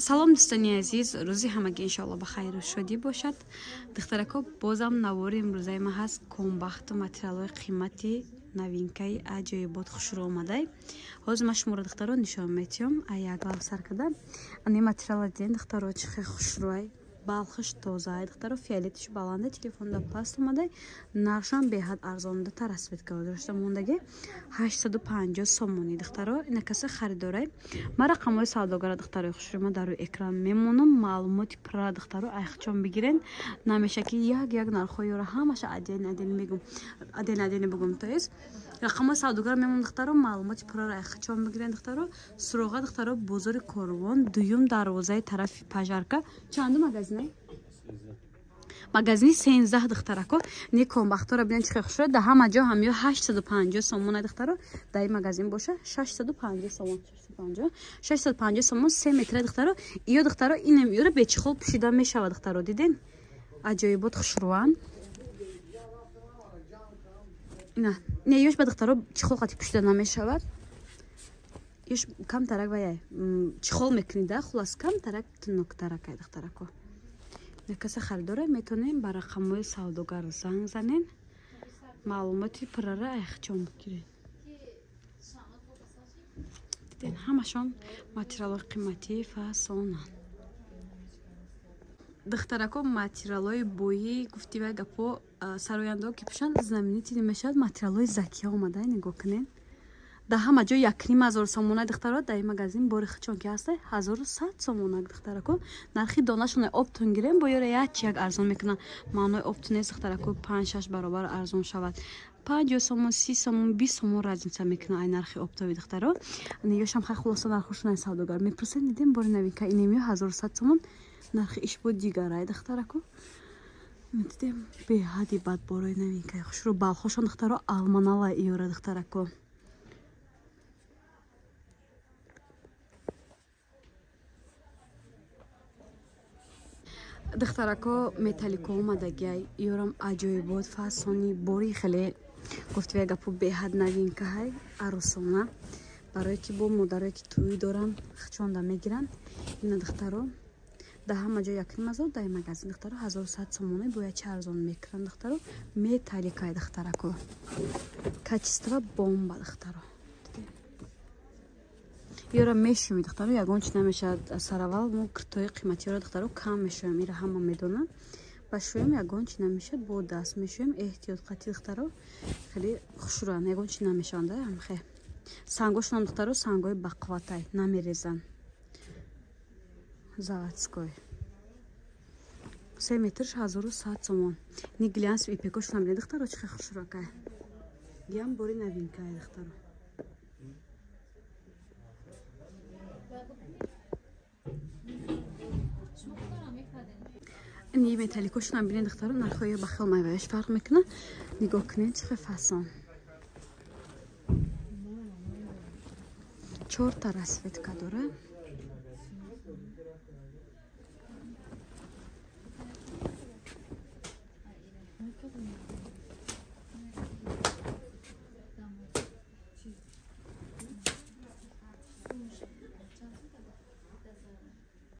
Салом дӯстони азиз, рӯзи ҳамагӣ иншоалло ба хайру шодӣ бошад. Духтарако, бозам навори имрӯзаи ма ҳаст комбахту материалҳои қимати новинкаи аҷоибот хушрӯ омадай. Ҳозир ман шуморо духтаро нишон метиҳам. Ай як лав сар када. Ани материала диден духтаро чӣ хел хушрӯай. Балхиш тозаай духтаро, фиолетиш баланда, телефонда паст омадай. Нархшам беҳад арзонда тарасветка гузошта мондаги 850 сомонӣ духтаро. Ина касе харидорай. Ман рақамҳои савдогара духтарои хушрӯ ман дар рӯи экран мемонам. Маълумоти пурра духтаро айхчон бигирен. Намеша ки як-як нархҳои ёро ҳамаша отдельно отдельно мегум. Отдельно отдельно бугум, то есть рақамҳои савдогара мемонам духтаро, маълумоти пурраро айхчон бигирен духтаро. Суроға духтаро бозори Корвон, дуюм дарвозаи тарафи Пажарка. Чанду магазин? Магазини 13 духтарако. Не комбахтора бинен чӣ хел хушро. Дар ҳама ҷо ҳам ё 850 сомона духтаро, дар ин магазин боша 650 сомон, 650, 650 сомон 3 метра духтаро. Иё духтаро инам ёро бечехол пӯшида мешавад духтаро, диден? Аҷоибот хушрӯанд. На, не ёш ба духтаро чехол қати пӯшида намешавад. Ёш камтарак ваяй чехол мекунӣ да, хулас камтарак тунуктаракай духтарако. Касе харидора метавонем ба рақамҳои савдогар занг занен, маълумоти пуррара айхчон бигирен. Диден ҳамашон материалҳои қиматӣ фасонанд. Духтарако, материалҳои боӣ гуфти вай гапо сарояндаҳо ки пӯшанд знаменитый мешавад. Материалҳои закия омада, нигоҳ кунен. Дар ҳама ҷо 1500 сомона духтаро, дар ин магазин бори хичон ки ҳаста 1100 сомона духтарако. Нархи донашон оптон гирем, бо ёра як чи як арзон мекунанд. Маънои оптон нест духтарако, 5-6 баробар арзон шавад. 50 сомон, 30 сомон, 20 сомон разница мекунад ай нархи оптови духтаро. Ёшам хай хулоса нархошон ай савдогар мепурсанд. Дидем бори новинка инемиё 1100 сомон, нархи иш бо дигарай духтарако. Дидем беҳади бад борои новинкаи хушрӯ. Балхошон духтаро алманала иёра духтарако. Духтарако, металлико омадагиай, ёрам аҷоибот фасони бори хеле гуфтивай гапо беҳад новинкаҳай арӯсона, барое ки бо модарое ки тӯй доранд хичонда мегиранд. Ина духтаро дар ҳама ҷо 1500, дар магазин духтаро 1100 сомона бояд чи арзон мекунанд духтаро. Металликай духтарако, качество бомба духтаро. Ёра мешӯми духтаро, ягон чи намешавад. Сараввал мо киртои қиматиёро духтаро кам мешӯем, ира ҳама медонанд. Ба шӯем ягон чи намешавад, бо даст мешӯем эҳтиёт қатӣ духтаро, хеле хушрӯянд, ягон чи намешаванд. Ҳамхе сангошонам духтаро сангои бақувватай, намерезанд. Заводской 3 метрш 1100 сомон. Ни глянс ипекошонам бинед духтаро чӣ хел хушрӯакай. Ям бори новинкай духтаро. Ни металликошонам бинед духтаро, нархҳои ба хел майваяш фарқ мекунад. Нигоҳ кунед чӣ хел фасон. 4 та расцветка дора.